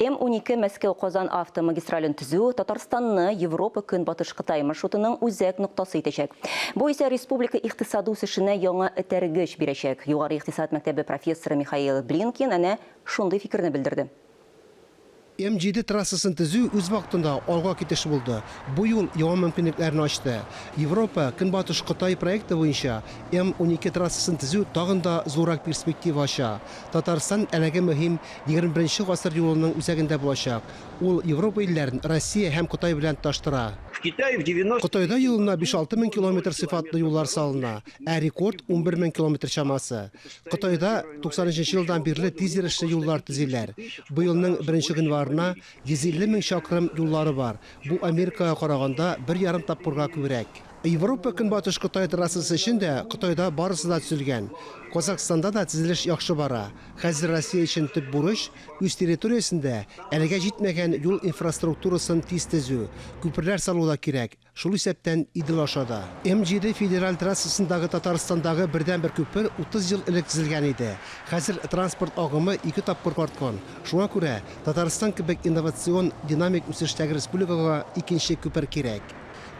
М-12 Мәскәү-Казан автомагистрален төзү Татарстанны Европа Көнбатыш-Кытай маршрутының үзәк ноктасы итәчәк. Бу исә республика икътисады үсешенә яңа этәргеч бирәчәк. Югары икътисад мәктәбе профессоры Михаил Блинкин әнә шундый фикерне белдерде. М-7 трассасын төзү үз вакытында алга китеш булды, бу юл яңа мөмкинлекләрне ачты. Европа, Көнбатыш Кытай проекты буенча М-12 трассасын төзү тагын да зуррак перспектива ача. Татарстан әлеге мөһим 21 нче гасыр юлының үзәгендә булачак, ул Европа илләрен Россия һәм Кытай белән тоташтыра. Кытайда елына биш-алты мең километр сыйфатлы юллар салына, ә рекорд, 11 мең километр чамасы. Кытайда 93 нче елдан бирле тиз йөрешле юллар төзиләр. Быелның беренче гыйнварына 150 мең чакрым юллары бар, бу Америкага караганда бер ярым тапкырга күбрәк. Европа Көнбатыш Кытай трассасы өчен дә Кытайда барысы да төзелгән. Казахстанда да төзелеш яхшы бара. Хәзер Россия өчен төп бурыч, үз территориясендә әлегә җитмәгән юл инфраструктурасын тиз төзү. Күперләр салу да кирәк. Шул исәптән Идел аша да. М-7 федераль трассасындагы Татарстандагы бердәнбер күпер 30 ел элек төзелгән иде. Хәзер транспорт агымы ике тапкыр арткан. Шуңа күрә Татарстан кебек инновацион, динамик үсештәге республикага икенче күпер кирәк.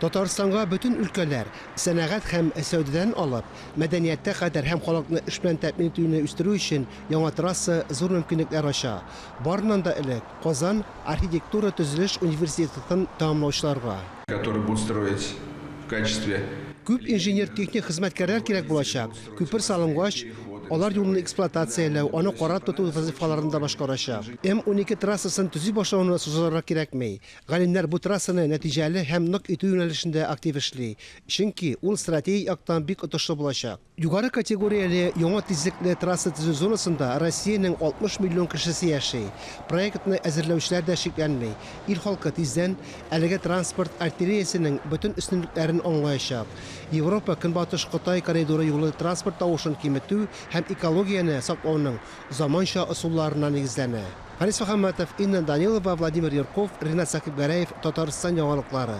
Татарстанга бөтен өлкәләр, сәнәгать һәм сәүдәдән алып, мәдәнияткә кадәр һәм халыкны эш белән тәэмин итүне үстерү өчен яңа трасса зур мөмкинлекләр ача. Барыннан да элек, Казан архитектура-төзелеш университетын тәмамлаучыларга. Который будут строить в качестве. Күп инженер-техник хезмәткәрләр кирәк булачак. Күпер салынгач, алар юлны эксплуатацияләү, аны карап тоту вазыйфаларын да башкарачак. М-12 трассасын төзи башлауны сузарга кирәкми. Галимнәр бу трассаны нәтиҗәле һәм нык итү юнәлешендә актив эшли, чөнки ул стратегик яктан бик отышлы булачак. Югары категорияле яңа тизлекле трасса төзү зонасында Россиянең 60 миллион кешесе яши. Проектны әзерләүчеләр дә шикләнми, ил халкы тиздән әлеге транспорт артериясенең бөтен өстенлекләрен аңлаячак. Европа, Көнбатыш Кытай коридоры юлы транспорт тавышын киметү һәм экологияне саклауның заманча ысулларына нигезләнә. Фәнис Мөхәммәтов, Инна Данилова, Владимир Юрков, Ринат Сәхибгәрәев, Татарстан яңалыклары.